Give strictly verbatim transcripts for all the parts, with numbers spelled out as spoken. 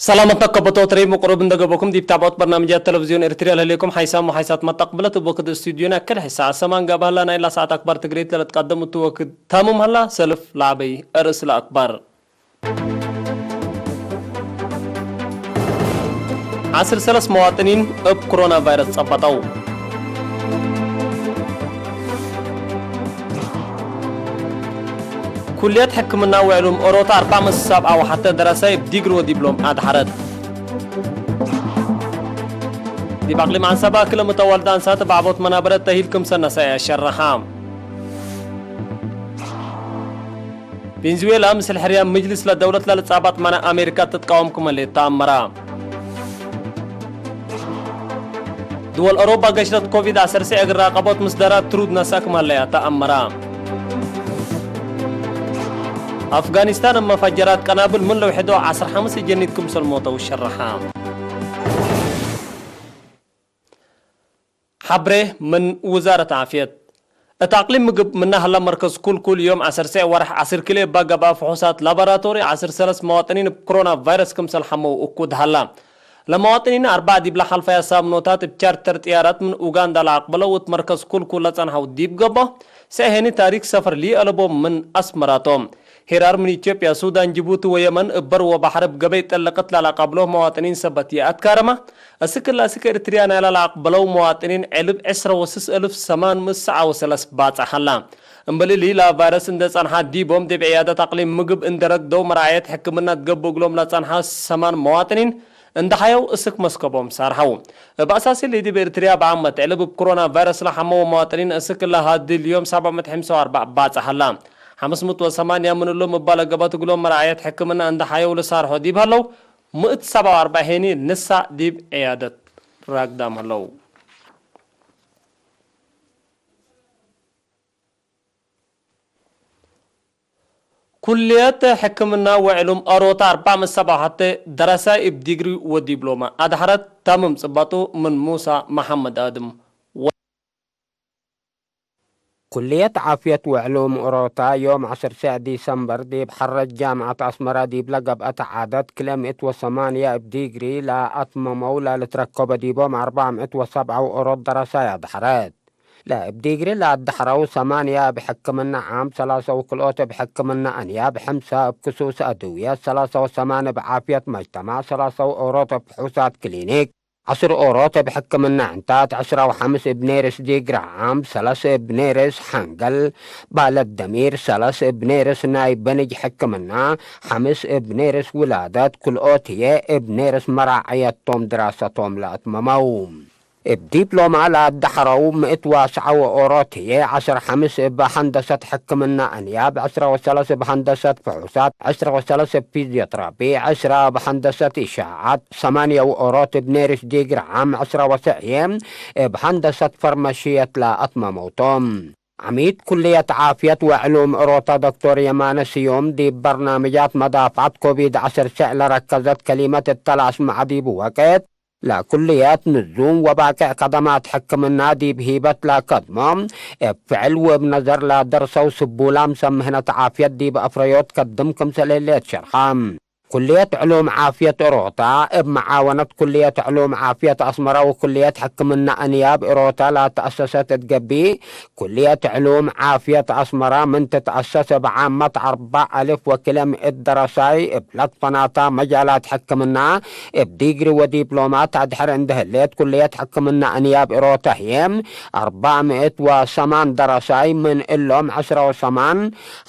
ሰላመት ነከበቶ ትሬብ ምቅሩብ እንደ ገበኩም ዲብ ታብዖት በርናምጃት ተለቪዝዮን ኤርትርያ ለህሌኩም ሓይሳም ወሓይሳት መተቅብለት እብ ወክድ ስቱድዮና ክል ሕሳ ሰማን ጋብ ሀላ ናይላ ሰዓት አክባር ትግሬት ለልትቀደም እቱ ወክድ ታምም ሀላ። ሰልፍ ለዐበይ አርእስ ለአክባር። ዐስር ሰለስ መዋጥኒን እብ ኮሮና ቫይረስ ጸበጠው። ኩልየት ሕክምና ወዕሉም ኦሮታ አርበዕ መ ሰብዓ ወሐተ ደረሳይ እብ ዲግሪ ወዲብሎም አድሐረት። ዲብ አቅሊም ዐንሰባ ክለ ምተዋልድ አንሳት እብ ዐቦት መናበረት ተሂል ክምሰል ነሳኢ አሸረሐ። ቬንዙዌላ ምስል ሕርያ ምጅልስ ለደውለት ለልጻባጥ መነ አሜሪካ ትትቃወም ክመ ህሌት ተአመረ። ድወል አውሮፓ ገሽረት ኮቪድ ዐሰርተ እግል ራቀቦት ምስደራ ትሩድ ነስአ ክመ ህለያ ተአመረ። አፍጋኒስታን እብ መፈጀራት ቀናብል ምን ለውሕዶ ዐስር ሐምስ እጀኒት ክምሰል ሞተው ሸረሐ። ሐብሬ ምን ውዛረት ዓፍየት። እት አቅሊም ምግብ ምነ ሀላ መርከዝ ኩልኩል ዮም ዐሰርተ ወርሕ ዐስር ክልኤ እባ ገብአ ፍሑሳት ላቦራቶሪ ዐስር ሰለስ መዋጥኒን እብ ኮሮና ቫይረስ ክምሰል ሐመው እኩድ ሀላ። ለመዋጥኒን አርበዕ ዲብለ ሐልፈያ ሳምኖታት እብ ቻርተር ጥያራት ምን ኡጋንዳ ለአቅበለው እት መርከዝ ኩልኩል ለጸንሐው ዲብ ገብኦ፣ ሰእሄኒ ታሪክ ሰፈር ሊአለቦም ምን አስመራቶም። ሄራር ምን ኢትዮጵያ፣ ሱዳን፣ ጅቡቲ ወየመን እብ በር ወበሐር እብ ገበይ ጠለቅት ላለአቃብሎ መዋጥኒን ሰበት ይአትካረመ። እስክ እለ እስክ ኤርትርያ ናይላ ለአቅበለው መዋጥኒን ዕልብ ዕስረ ወስስ እልፍ ሰማን ምእት ሰዓ ወሰለስ ባጽሕ ሀላ። እምበል እሊ፣ ለቫይረስ እንዴ ጸንሐ ዲቦም ዲብ ዕያደት አቅሊም ምግብ እንዴ ረግደው መራዐየት ሕክምና ትገብእ እግሎም ለጸንሐ ሰማን መዋጥኒን እንዴ ሐየው እስክ መስከቦም ሳርሐው። እብ አሳስ እሊ ዲብ ኤርትርያ በዓመት ዕልብ እብ ኮሮና ቫይረስ ለሐመው መዋጥኒን እስክ እለ ሐዲ ልዮም ሰብዕ ምእት ሐምሳ ወአርበዕ ባጽሕ ሀላ። ሐምስ ምእት ወሰማንያ ምን እሎም እባ ለገበት እግሎም መራዐየት ሕክምና እንዴ ሐየው ልሳርሖ ዲብ ሀለው፣ ምእት ሰብዓ ወአርበዕ ሄኒ ንሳእ ዲብ ዕያደት ራግዳም ሀለው። ኩልየት ሕክምና ወዕሉም አሮታ አርበዕ ምእት ሰብዓ ወሐቴ ደረሳይ እብ ዲግሪ ወዲብሎመ አድሐረት። ታምም ጽባጡ ምን ሙሳ መሐመድ አድም። ኩልየት ዓፍየት ወዕሉም ኦሮታ፣ ዮም ዐስር ዲሰምበር ዲብ ሐረት ጃምዐት አስመረ ዲብለ ገብአት ዐደት፣ ክልኤ ምእት ወሰማንያ እብ ዲግሪ ለአትመመው ለልትረከበ ዲቦም አርበዕ ምእት ወሰብዓ ወኦሮት ደረሳይ አድሐረት። ለእብ ዲግሪ ለአድሐረው ሰማንያ እብ ሕክምና ዓም፣ ሰላሰ ወክልኦት እብ ሕክምና አንያብ፣ ሕምሰ እብ ክሱስ አድውየት፣ ሰላሰ ወሰማን እብ ዓፍየት መጅተማዕ፣ ሰላሰ ወኦሮት እብ ፍሑሳት ክሊኒክ፣ ዐስር ኦሮት እብ ሕክምና ዕንታት፣ ዕስራ ወሐምስ እብ ኔርስ ዲግሪ ዓም፣ ሰለስ እብ ኔርስ ሐንገል ባለት ደሚር፣ ሰለስ እብ ኔርስ ናይ በንጅ ሕክምና፣ ሐምስ እብ ኔርስ ውላደት፣ ክልኦት ህዬ እብ ኔርስ መራዐየት ቶም ድራሰቶም ለአትመመው። እብ ዲፕሎማ ለአደሐረው ምእት ወሰዐ ወኦሮት ህዬ፣ ዐስር ሐምስ እብ ሀንደሰት ሕክምና አንያብ፣ ዕስረ ወሰለስ እብ ሀንደሰት ፍሑሳት፣ ዕስረ ወሰለስ እብ ፊዝዮትራፒ፣ ዕስረ እብ ሀንደሰት ኢሻዓት፣ ሰማንየ ወኦሮት እብ ኔርስ ዲግሪ ዓም፣ ዕስረ ወሰዕ ህዬ እብ ሀንደሰት ፈርመሽየት ለአትመመው ቶም። ዐሚድ ኩልየት ዓፍየት ወዕሉም ኦሮታ ዶክቶር የማነ ስዩም፣ ዲብ በርናምጃት መዳፍዐት ኮቪድ ዐስር ሰዕ ለረከዘት ከሊመት እተ ለአስመዐ ዲቡ ወቅት፣ ለኩልየት ንዙም ወባቅዕ ከደማት ሕክምና ዲብ ሂበት ለከድሞ፣ እብ ፍዕል ወእብ ነዘር ለደርሰው ስቡላም ሰብ ምህነት ዓፍየት ዲብ አፍረዮት ከድም ክምሰል ህሌት ሸርሐ። ኩልየት ዕሉም ዓፍየት እሮታ፣ እብ መዓወነት ኩልየት ዕሉም ዓፍየት አስመረ ወኩልየት ሕክምና አንያብ እሮታ ለተአሰሰት እት ገብእ፣ ኩልየት ዕሉም ዓፍየት አስመረ ምን ትትአሰስ እብ ዓመት አርበዕ አልፍ ወክልኤ ምእት ደረሳይ እብ ለትፈናታ መጃላት ሕክምና እብ ዲግሪ ወዲፕሎማት አድሕር እንደ ህሌት፣ ኩልየት ሕክምና አንያብ እሮታ ህዬ አርበዕ ምእት ወሰማን ደረሳይ ምን እሎም ዕስረ ወሰማን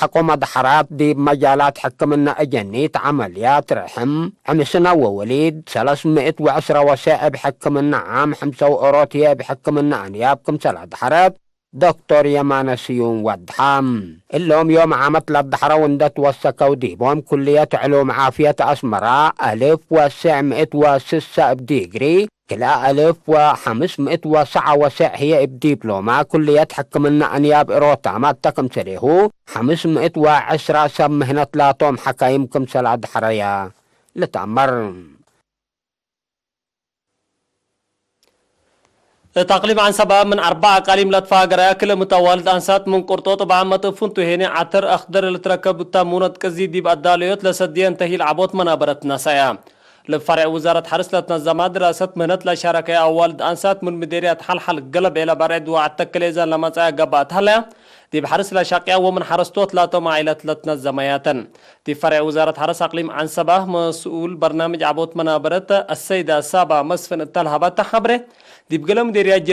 ሐቆ መድሐራት ዲብ መጃላት ሕክምና እጀኒት፣ ዐመልያት፣ ርሕም፣ ሕምስነ ወወሊድ፣ ሰለስ ምእት ወዕስረ ወሰዕ እብ ሕክምና ዓም፣ ሕምሰ ወኦሮት ህዬ እብ ሕክምና አንያብ ክምሰል አድሐረት። ዶክቶር የማነ ስዩም ወድሐ። እሎም ዮም ዓመት ለደሐረው እንደ ትወሰከው ዲቦም፣ ኩልየት ዕሉም ዓፍየት አስመረ፣ አልፍ ወስዕ ምእት ወስሰ እብ ዲግሪ፣ ክልኤ አልፍ ወሐምስ ምእት ወሰዐ ወሰዕ ህዬ እብ ዲፕሎማ፣ ኩልየት ሕክምና አንያብ እሮታመ እተ ክምሰሌሁ፣ ሐምስ ምእት ወዕስራ ሰብ ምህነት ላቶም ሐካይም ክምሰል አድሐረያ ልትአመር። እት አቅሊም ዐንሰበ ምን አርበዕ አቃሊም ለትፋገረያ ክለ ምተዋልድ አንሳት ምን ቅርጦጥ እብ ዓመት እብ ፍንቱ ሄኒ ዐተር አክደር ልትረከብ እተ ሙነት ቅዚ ዲብ አዳለዮት ለሰድየን ተሂል ዐቦት መናበረት ነሰአያ። ለፈሬዕ ውዛረት ሐርስ ለትነዘማ ድራሰት ምህነት ለሻረከየ አዋልድ አንሳት ምን ምዴርያት ሐልሐል ገለብ ኤለ በርዕድ ወዐድ ተክሌዛን ለመጽአያ ገብአት ሀለያ፣ ዲብ ሐርስ ለሻቅያ ወምን ሐረስቶት ላቶም ዓኢለት ለትነዘመያተን። ዲብ ፈሬዕ ውዛረት ሐርስ አቅሊም ዐንሰባ መስኡል በርናምጅ ዐቦት መናበረት አሰይዳ ሳባ መስፍን እተ ለሀበተ ሐብሬ፣ ዲብ ገሌ ምዴርያት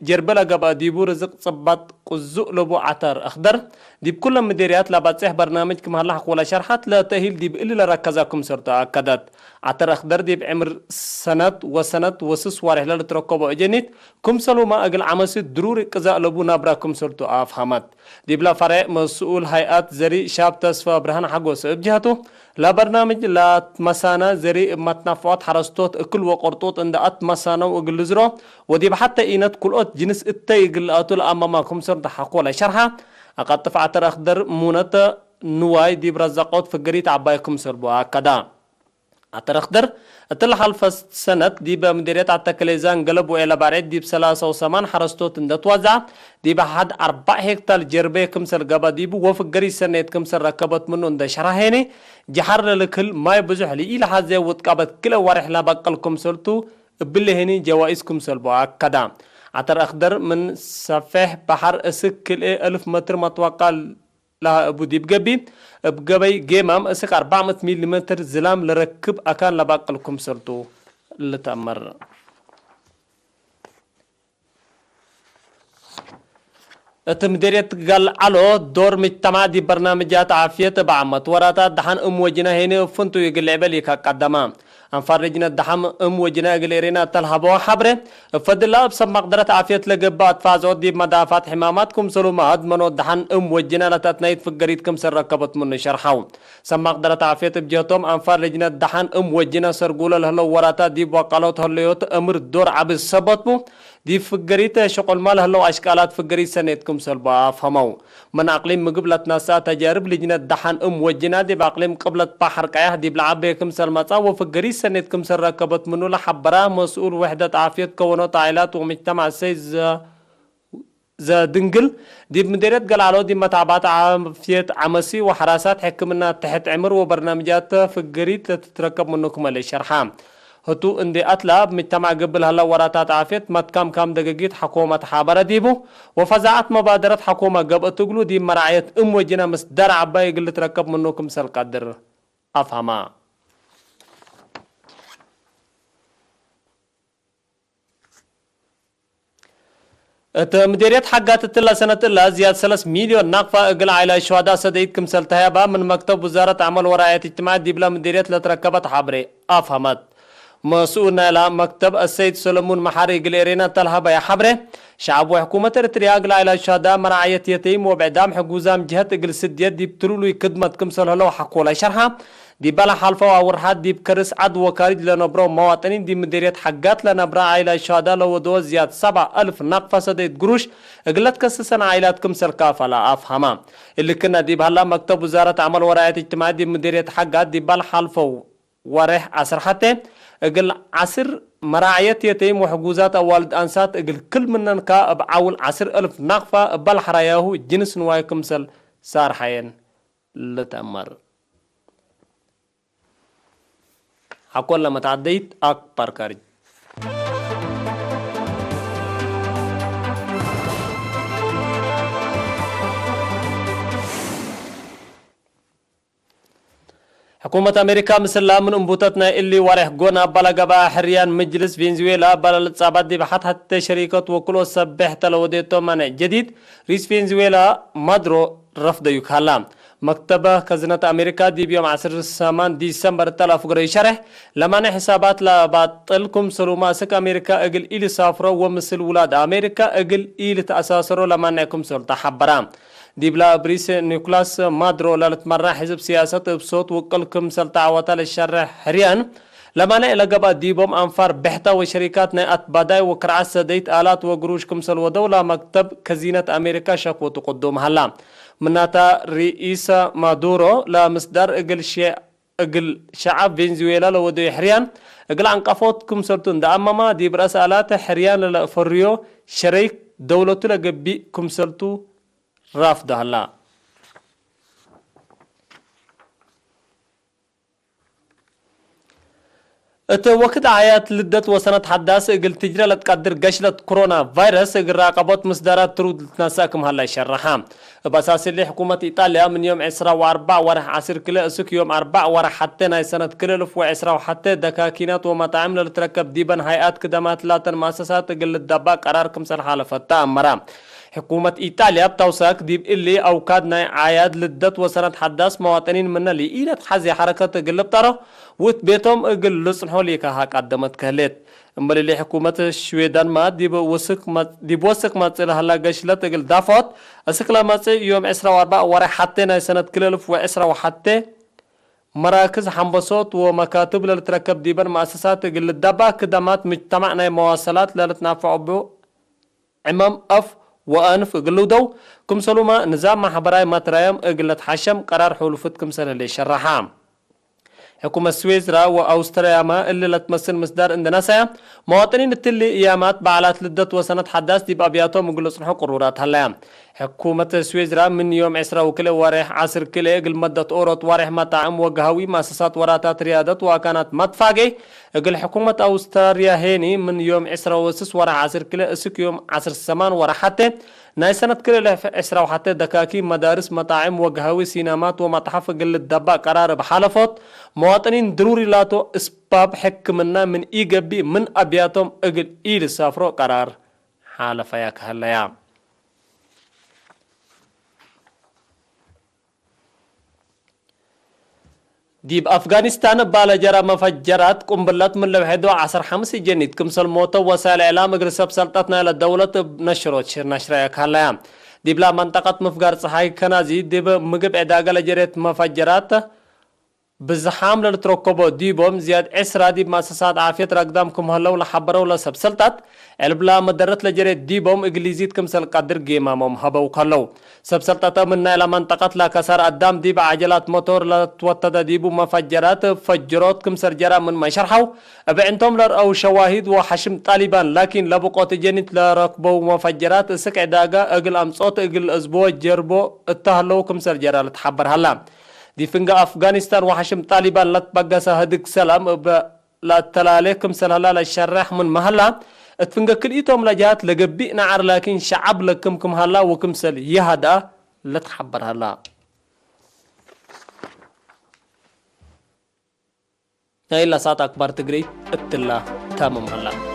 ጀርቤ ለገብአ ዲቡ ርዝቅ ጽባጥ ቅዙእ ለቡ ዐተር አክደር፣ ዲብ ኩለን ምዴርያት ለበጽሕ በርናምጅ ክም ሀለ ሐቆለ ሸርሐት፣ ለተእሂል ዲብ እሊ ለረከዘ ክምሰልቱ አከደት። ዐተር አክደር ዲብ ዕምር ሰነት ወሰነት ወስስ ዋሬሕ ለልትረከቦ እጀኒት ክምሰሉመ እግል ዐመሲ ድሩሪ ቅዛእ ለቡ ናብረ ክምሰልቱ አፍሀመት። ዲብለ ፈሬዕ መስኡል ሀይአት ዘሪእ ሻብ ተስፈ ብርሃን ሐጎስ እብ ጀህቱ፣ ለበርናምጅ ለአትመሳነ ዘሪእ እብ መትናፍዖት ሐረስቶት እክል ወቅርጡጥ እንደ አትመሳነው እግል ልዝሮ፣ ወዲብ ሐተ ኢነት ኩልኦት ጅንስ እተይ እግል ለአቱ ለአመመ ክምሰል ደሐቆ ለሸርሐ፣ አቀጥፍ ዐተር አክደር ሙነተ ንዋይ ዲብ ረዛቆት ፍግሪት ዐባይ ክምሰል ቡ አከዳ። ዐተር አክደር እት ለሐልፈ ሰነት ዲበ ምዴርየት አተክሌዛን ገለብ ወኤለ ባርዕድ ዲብ ሰላሳ ወሰማን ሐረስቶት እንደ ትወዘዐት፣ ዲብ ሐድ አርበዕ ሄክታር ጀርቤ ክምሰል ገብአ ዲቡ ወፍገሪት ሰኔት ክምሰል ረከበት ምኑ እንደ ሸርሐ ሄኒ፣ ጀሐር ለልክል ማይ ብዙሕ ለኢለሐዜ ውጥቃበት ክልኤ ዋሬሕ ለበቅል ክምሰልቱ፣ እብሊ ሄኒ ጀዋኢዝ ክምሰል ቡ አከዳ። ዐተር አክደር ምን ሰፌሕ በሐር እስክ ክልኤ እልፍ መትር መትወቃ ለሀ እቡ ዲብ ገቢ፣ እብ ገበይ ጌማም እስክ አርበዕ ምእት ሚሊ ሜትር ዝላም ለረክብ አካን ለባቅል ክምሰልቱ ልትአመር። እት ምዴርየት ገልዐሎ ዶር ምጅተማዕ ዲብ በርናምጃት ዓፍየት እብ ዓመት ወራታት ደሐን እም ወጅነ ሄኒ እብ ፍንቱይ እግል ልዕበ ሊከ ቀደመ። አንፋር ልጅነት ደሐን እም ወጅነ እግል ኤሬና እተ ለሀበወ ሐብሬ፣ እብ ፈድላ እብ ሰብ መቅደረት ዓፍየት ለገብእ አትፋዞት ዲብ መዳፋት ሕማማት ክምሰሉመ አድመኖት ደሐን እም ወጅነ ለተአትናይት ፍገሪት ክምሰል ረከበት ምኑ ሸርሐው። ሰብ መቅደረት ዓፍየት እብ ጀህቶም አንፋር ልጅነት ደሐን እም ወጅነ ሰርጉለ ለህለው ወራታት ዲብ ወቃሎት ህለዮት እምር ዶር ዐቢ ሰበት ቡ። ዲብ ፍገሪት ሸቁልመ ለህለው አሽቃላት ፍገሪት ሰኔት ክምሰል ቡ አፍሀመው። ምን አቅሊም ምግብ ለትነሰአ ተጃርብ ልጅነት ደሐን እም ወጅና ዲብ አቅሊም ቅብለት በሐር ቀያሕ ዲብ ለዐቤ ክምሰል መጽአ ወፍገሪት ሰኔት ክምሰል ረከበት ምኑ ለሐበራ መስኡል ውሕደት ዓፍየት ከወኖት ዓኢላት ወምጅተማዕ ሰይድ ዘ-፣ ዘድንግል ዲብ ምዴርየት ገልዐሎ ዲብ መታብዐት ዓፍየት ዐመሲ ወሐራሳት ሕክምና ተሕት ዕምር ወበርናምጃት ፍገሪት ለትትረከብ ምኑ ክመ ለሸርሐ። ህቱ እንዴ አትላ፣ እብ ምጅተማዕ ግብል ሀላ ወራታት ዓፍየት መትካምካም ደገጊት ሐኮመት ሐበረ ዲቡ፣ ወፈዛዐት መባደረት ሐኮመ ገብአት እግሉ፣ ዲብ መራዕየት እም ወጅነ ምስዳር ዐባይ እግል ልትረከብ ምኑ ክምሰል ቀድር አፍሀማ። እት ምዴርየት ሐጋት እትለ ሰነት እለ ዝያድ ሰለስ ሚልዮን ናቅፋ እግል ዓኢላት ሹሀዳእ ሰደይት ክምሰል ተህያባ ምን መክተብ ውዛረት ዐመል ወራዕየት እጅትማዕየት ዲብለ ምዴርየት ለትረከበት ሐብሬ አፍሀመት። መስኡል ናይላ መክተብ አሰይድ ሰለሙን መሓሪ እግል ኤሬና እተ ለሀበየ ሐብሬ፣ ሸዐብ ወሕኩመት ኤረትርያ እግል ዓኢላት ሹሀዳእ መራዕየት የተይም ወብዕዳም ሕጉዛም ጀህት እግል ስድየት ዲብ ትሉሉይ ክድመት ክምሰል ህለው ሐቆለ ሸርሐ፣ ዲበ ለሓልፈው አውርሓት ዲብ ከርስ ዐድ ወካሪጅ ለነብረው መዋጥኒን ዲብ ምዴርየት ሐጋት ለነብረ ዓኢላት ሹሀዳእ ለወደወ ዝያድ ሰብዓ አልፍ ናቅፋ ሰደይት ግሩሽ እግል ለትከስሰን ዓኢላት ክምሰል ካፈለ አፍሀመ። እሊ ክእነ ዲብ ሀላ መክተብ ውዛረት ዐመል ወራዕየት እጅትማዕየት ዲብ ምዴርየት ሐጋት ዲበ ለሓልፈው ወሬሕ ዐስር ሐቴ እግል ዐስር መራዕየት የተይም ወሕጉዛት አዋልድ አንሳት እግል ክል ምነን ከ እብ ዐውል ዐስር አልፍ ናቅፋ እበ ለሐራያሁ ጅንስ ንዋይ ክምሰል ሳርሐየን። ልትአመር። ሐቆለ መትዐደይት አክባር ካርጅ። ሕኩመት አሜሪካ፣ ምስላ ምን እንቡተት ናይ እሊ ወሬሕ ጎን አባ ለገብአ ሕርያን ምጅልስ ቬንዙዌላ አባ ለልጻባት ዲብ ሐት ሐቴ ሸሪከት ወክልኦት ሰቤሕ ተ ለወዴቶ ማንዕ ጀዲድ፣ ሪስ ቬንዙዌላ ማዱሮ ረፍደዩ ከሀላ። መክተብ ከዝነት አሜሪካ ዲብ ዮም ዐስር ሰማን ዲሰምበር እተ ለአፍግረዩ ሸሬሕ፣ ለማንዕ ሕሳባት ለባጥል ክምሰሉመ አስክ አሜሪካ እግል ኢልሳፍሮ ወምስል ውላድ አሜሪካ እግል ኢልትአሳሰሮ ለማንዕ ክምሰሉ ተሐበራ። ዲብላ እብ ሪስ ኒኩላስ ማዱሮ ለልትመራ ሕዝብ ስያሰት እብ ሶት ውቅል ክምሰል ተዐወተ ለሸሬሕ ሕርያን፣ ለማንዕ ለገብአ ዲቦም አንፋር ብሕተ ወሸሪካት ናይ አትባዳይ ወክርዓት ሰደይት አላት ወግሩሽ ክምሰል ወደው ለመክተብ ከዚነት አሜሪካ ሸክወቱ ቅዱም ሀላ። ምናተ ርኢሰ ማዱሮ ለምስዳር እግል ሸ-፣ እግል ሸዐብ ቬንዙዌላ ለወደዩ ሕርያን እግል አንቀፎት ክምሰልቱ እንደ አመማ፣ ዲብ ረአስ አላተ ሕርያን ለለአፈርዮ ሸረይክ ደውለቱ ለገቢእ ክምሰልቱ ራፍዶ ሀላ። እት ወክድ አዕያድ ልደት ወሰነት ሐዳስ እግል ትጅረ ለትቀድር ገሽለት ኮሮና ቫይረስ እግል ራቀቦት ምስዳራት ትሩድ ልትነሰእ ክም ሀለ ሸረሐ። እብ አሳስ እሊ ሕኩመት ኢጣልያ ምን ዮም ዕስራ ወአርበዕ ወርሕ ዐስር ክልኤ እስክ ዮም አርበዕ ወርሕ ሐቴ ናይ ሰነት ክልኤ እልፍ ወዕስራ ወሐቴ ደካኪናት ወመጣዕም ለልትረከብ ዲበን ሀይአት ክደማት ላተን መአሰሳት እግል ልደባእ ቀራር ክምሰል ሓለፈት ተአመረ። ሕኩመት ኢጣልያ እብ ተውሳክ ዲብ እሊ አውካድ ናይ አዕያድ ልደት ወሰነት ሐዳስ መዋጥኒን ምነ ለኢለትሐዜ ሐረከት እግል ልብጠሮ ወእት ቤቶም እግል ልጽንሖ ሊካሃ ቀደመት ከህሌት። እምበል እሊ ሕኩመት ሽዌደንማ ዲብ ወስክ መ-፣ ዲብ ወስክ መጽእ ለሀላ ገሽለት እግል ዳፍዖት፣ እስክ ለመጽእ ዮም ዕስራ ወአርበዕ ወርሕ ሐቴ ናይ ሰነት ክልኤ እልፍ ወዕስራ ወሐቴ፣ መራክዝ ሐንበሶት ወመካትብ ለልትረከብ ዲበን መአሰሳት እግል ልደባእ ክደማት ምጅተማዕ ናይ መዋሰላት ለልትናፈዖ እቡ ዕመም አፍ ወአንፍ እግል ልውደው፣ ክምሰሉመ ንዛም መሕበራይ መትረየም እግል ልትሐሸም ቀራር ሑሉፍት ክምሰል ህሌ ሸረሐ። ሕኩመት ስዊዝራ ወአውስትርያመ እሊ ለትመስል ምስዳር እንዴ ነሰየ፣ መዋጥኒን እትሊ እያማት በዓላት ልደት ወሰነት ሐዳስ ዲብ አብያቶም እግል ልጽንሖ ቅሩራት ሀለያ። ሕኩመት ስዊዝራ ምን ዮም ዕስራ ወክልኤ ወሬሕ ዐስር ክልኤ እግል መደት ኦሮት ዋሬሕ መጣዕም ወገሃዊ መአሰሳት ወራታት ርያደት ወአካናት መትፋጌ እግል ሕኩመት አውስትራልያ ሄኒ ምን ዮም ዕስራ ወስስ ወርሕ ዐስር ክልኤ እስክ ዮም ዐስር ሰማን ወርሕ ሐቴ ናይ ሰነት ክልኤ እልፍ ዕስራ ወሐቴ ደካኪ መዳርስ መጣዕም ወገሃዊ ሲነማት ወመጥሐፍ እግል ልደባእ ቀራር እብ ሓለፎት መዋጥኒን ድሩሪ ላቶ እስባብ ሕክምና ምን ኢገብእ ምን አብያቶም እግል ኢልሳፍሮ ቀራር ሓለፈያ ከሀለያ። ዲብ አፍጋኒስታን እባ ለጀረ መፈጀራት ቁምብለት ምን ለውሐዶ ዐሰር ሐምስ ጀኒት ክምሰል ሞተው ወሳይል እዕላም እግል ሰብ ሰልጠት ናይለ ደውለት እብ ነሽሮት ሽር ነሽረየ ከሀለያ። ዲብላ መንጠቀት ምፍጋር ጸሓይ ከናዚ ዲብ ምግብ ዕዳገ ለጀሬት መፈጀራት ብዝሓም ለልትረከቦ ዲቦም፣ ዝያድ ዕስራ ዲብ መአሰሳት ዓፍየት ረግዳም ክም ሀለው ለሐበረው ለሰብ ሰልጠት፣ ዕልብላ መደረት ለጀሬት ዲቦም እግል ኢዚድ ክምሰል ቀድር ጌማሞም ሀበው ከለው። ሰብ ሰልጠተ ምን ናይለ መንጠቀት ለከሳር አዳም ዲብ ዐጀላት መቶር ለትወተደ ዲቡ መፈጀራት ፈጅሮት ክምሰል ጀራ ምንመ ሸርሐው፣ እብ ዕንቶም ለርአው ሸዋሂድ ወሐሽም ጣሊባን ላኪን ለብቆት ጀኒት ለረክበው መፈጀራት እስክ ዕዳጋ እግል አምጾት እግል አዝብዎ ጀርቦ እተ ሀለው ክምሰል ጀራ ልትሐበር ሀላ። ዲብ ፍንጌ አፍጋኒስታን ወሐሽም ጣሊባን ለትበገሰ ህድግ ሰላም እብ ለአተላሌ ክምሰል ሀላ ለሸሬሕ ምንመ ሀላ፣ እት ፍንጌ ክልኢቶም ለጀሃት ለገብእ ነዓር ላኪን ሸዐብ ለክም ክም ሀላ ወክምሰል ይሀድአ ለትሐበር ሀላ። ናይላ ሰዓት አክባር ትግርይ እትላ ታምም ሀላ።